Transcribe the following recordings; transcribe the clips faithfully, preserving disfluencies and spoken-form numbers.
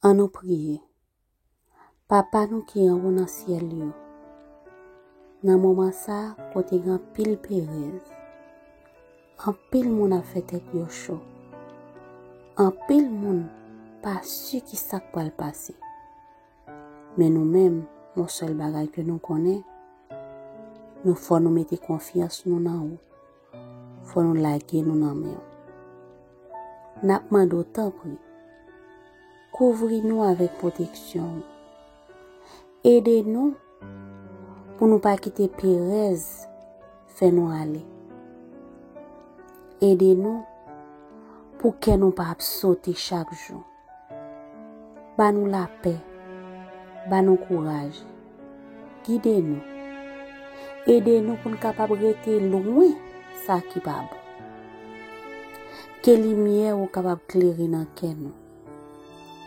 Ann nou priye. Papa nou ki anwo nan syèl yo, nan moman sa a kote gen anpil perèz, anpil moun ap fè tèt yo cho, anpil moun pa si ki sa k pral pase. Men nou menm, yon sèl bagay ke nou konnen, nou fò nou mete konfyans nou nan ou. Fò nou lage nou nan men w. N ap mande w, tanpri, kouvri nou avèk pwoteksyon w. Ede nou pou nou pa kite perèz fè nou ale. Ede nou pou kè nou pa ap sote chak jou. Ba nou lapè, ba nou kouraj, gide nou. Ede nou pou n kapab rete lwen sa ki pa bon. Ke limyè ou kapab klere nan kè nou.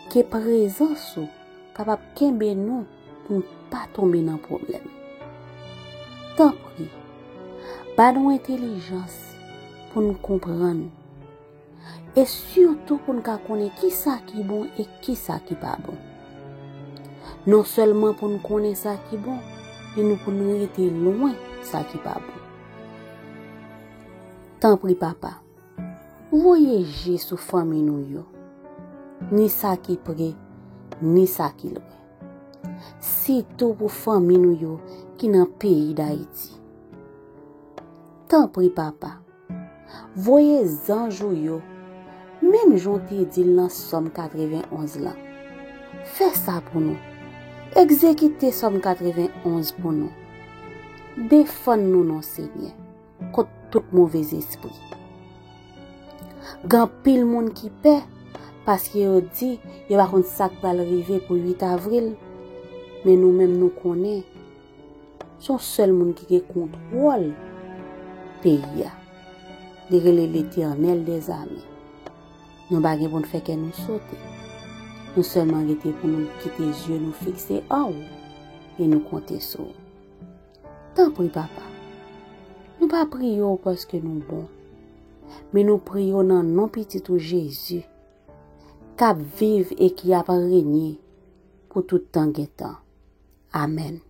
Ke prezans ou kapab kenbe nou pou n pa tonbe nan pwoblèm. Tanpri, ba nou entèlijans pou n konprann. E sitou pou n ka konnen kisa ki bon e kisa ki pa bon. Non sèlman pou n konnen sa ki bon, men nou pou n rete lwen sa ki pa bon. Tanpri, Papa, voye je sou fanmi nou yo, ni sa ki pre, ni sa ki lwen. Sitou pou fanmi nou yo ki nan peyi Dayiti. Tanpri, Papa, voye zanj ou yo, menm jan w te di l nan Sòm katrevenonz lan. Fè sa pou nou. Egzekite Sòm katrevenonz pou nou. Defann nou non, Senyè, kont tout movèzespri. Gen anpil moun ki pè paske yo di yo pa konn sa k pral rive pou uit avril. Men nou menm, nou konnen se yon sèl moun ki gen kontwòl peyi a. Li rele Letènèl dèzame. Nou pa gen pou n fè kè nou sote. Nou sèlman rete pou nou kite zye nou fikse an ou e nou konte sou ou. Tanpri, Papa, nou pa priye w paske nou bon, men nou priye w nan non Pitit ou, Jezi, k ap viv e ki ap renye pou tout tan gen tan. Amèn.